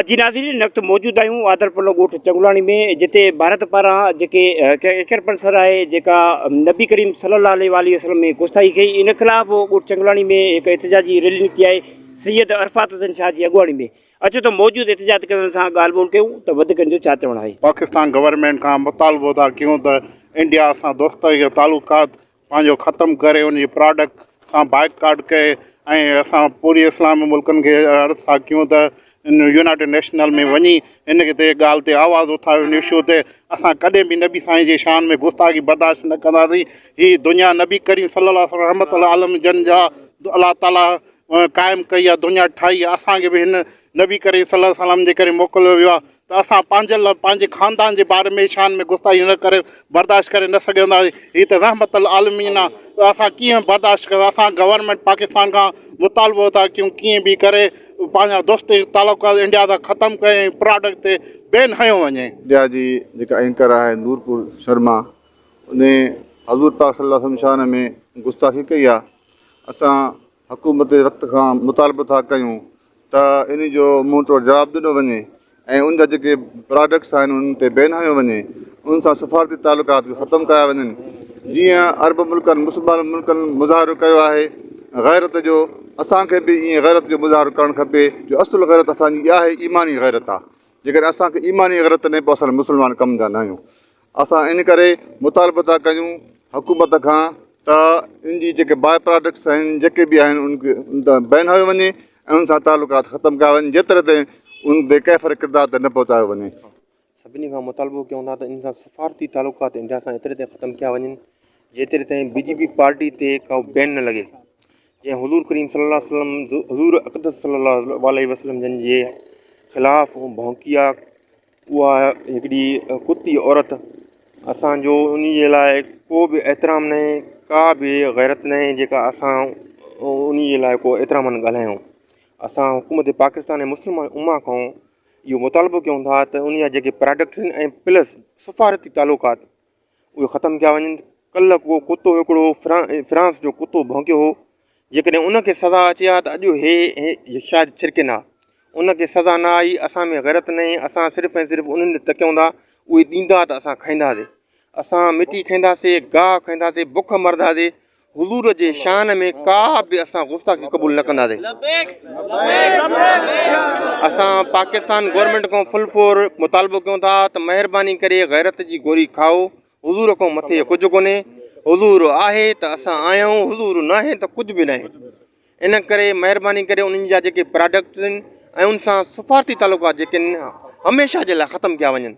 جي ناظرين هن وقت موجود آهيون آدرپلو ڳوٺ چنگلاڻي ۾ جتي ڀارت پاران جيڪي ايڪر پلسر آهي جيڪا نبي ڪريم صلي الله عليه واٰله وسلم ۾ گستاخي ڪئي ان خلاف ڳوٺ چنگلاڻي ۾ هڪ احتجاجي ريلي نڪتي آهي سيد عرفات حسين شاهه جي اڳواڻي ۾ اچو ته موجود احتجاج ڪندڙن سان ڳالهه ٻولهه ڪيون ته وڌيڪ ان جو ڇا چوڻ آهي. پاڪستان گورنمينٽ کان مطالبو ٿا ڪيون ته انڊيا سان دوستي جو تعلقات پنهنجو ختم ڪري ان جي پراڊڪٽ سان بائيڪاٽ ڪئي ۽ اسان پوري اسلامي ملڪن کي عرض ٿا ڪيون ته ان يونائيٽيڊ نيشنل ۾ وڃي ان تي ڳالهه تي آواز اٿاريو ان اشو تي اسان ڪڏهن به نبي سائين جي شان ۾ گستاخي برداشت نه ڪنداسين هي دنيا نبي ڪريم صلي الله عليه وسلم رحمت العالم جن جا الله تعالي قائم ڪئي آهي دنيا ٺاهي آهي اسان کي به هن نبي ڪريم صلي الله عليه وسلم جي ڪري موڪليو ويو آهي ته اسان پنهنجي لاء پنهنجي خاندان جي باري ۾ شان ۾ گستاخي نه ڪري برداشت ڪري نه سگهنداسين هي ته رحمت العالمين آهي ته اسان ڪيئن برداشت ڪندا اسان گورنمينٽ پاڪستان کان مطالبو ٿا ڪيون ڪيئن به ڪري پنهنجا دوستي تعلقات انڊيا سان ختم ڪري ۽ پراڊڪٽ تي بين هنيو وڃي. انڊيا جي جيڪا اينڪر آهي نورپور شرما ان حضور پاڪ صلي الله عليه وسلم شان ۾ گستاخي ڪئي آهي اسان حڪومت وقت کان مطالبو ٿا ڪيون ته ان جو منهن ٽوڙ جواب ڏنو وڃي ۽ ان جا جيڪي پراڊڪٽس آهن انهن تي بين هنيو وڃي ان سان سفارتي تعلقات به ختم ڪيا وڃن جيئن عرب ملڪن مسلمان ملڪن مظاهرو ڪيو آهي غيرت جو اسان کي به ائين غيرت جو مظاهرو ڪرڻ کپي جو اصل غيرت اسان جي اها آهي ايماني غيرت آهي جيڪڏهن اسان کي ايماني غيرت نه پوء اسان مسلمان ڪم جا نه آهيون اسان ان ڪري مطالبو ٿا ڪيون حڪومت کان ته ان جي جيڪي باء پراڊڪٽس آهن جيڪي به آهن ان کي ان تان بين هنيو وڃي ۽ ان سان تعلقات ختم ڪيا وڃن جيتري تائين ان تي ڪيفر ڪردار تي نه پهچايو وڃي. سڀني کان مطالبو ڪيون ٿا ته ان سان سفارتي تعلقات انڊيا سان ايتري تائين ختم ڪيا وڃن جيتري تائين بي جي پي پارٽي تي ڪو بين نه لڳي جنهن حضور ڪريم صلي الله عليه وسلم حضور اقدس صلي الله عليه وسلم جن جي خلاف ڀونڪيا اها هڪڙي ڪتي عورت اسان جو ان جي لاء ڪو به احترام ناهي ڪا به غيرت ناهي جيڪا اسان ان جي لاء ڪو احترام نه ڳالهايون اسان حڪومت پاڪستان ۽ مسلمان امه کان اهو مطالبو ڪيون ٿا ته ان جا جيڪي پراڊڪٽس آهن ۽ پلس سفارتي تعلقات اهي ختم ڪيا وڃن ڪلهه ڪو ڪتو هڪڙو فرانس جو ڪتو ڀونڪيو هو جيڪڏهن ان کي سزا اچي ها ته اڄ هي شايد ڇرڪن ها ان کي سزا نه آئي اسان ۾ غيرت نه اسان صرف ۽ صرف انهن تي تڪيون ٿا اهي ڏيندا ته اسان کائينداسي اسان مٽي کائينداسي گاهه کائينداسي بک مرنداسي حضور جي شان ۾ ڪا به اسان گستاخي قبول نه ڪنداسين. اسان پاڪستان گورنمينٽ کان فل فور مطالبو ڪيون ٿا ته مهرباني ڪري غيرت جي گوري کائو حضور کان مٿي ڪجهه ڪونهي حضور آهي ته اسان آهيون حضور ناهي ته ڪجهه به ناهي ان ڪري مهرباني ڪري انهن جا جيڪي پراڊڪٽس آهن ۽ ان سان سفارتي تعلقات جيڪي آهن هميشه جي لاء ختم ڪيا وڃن.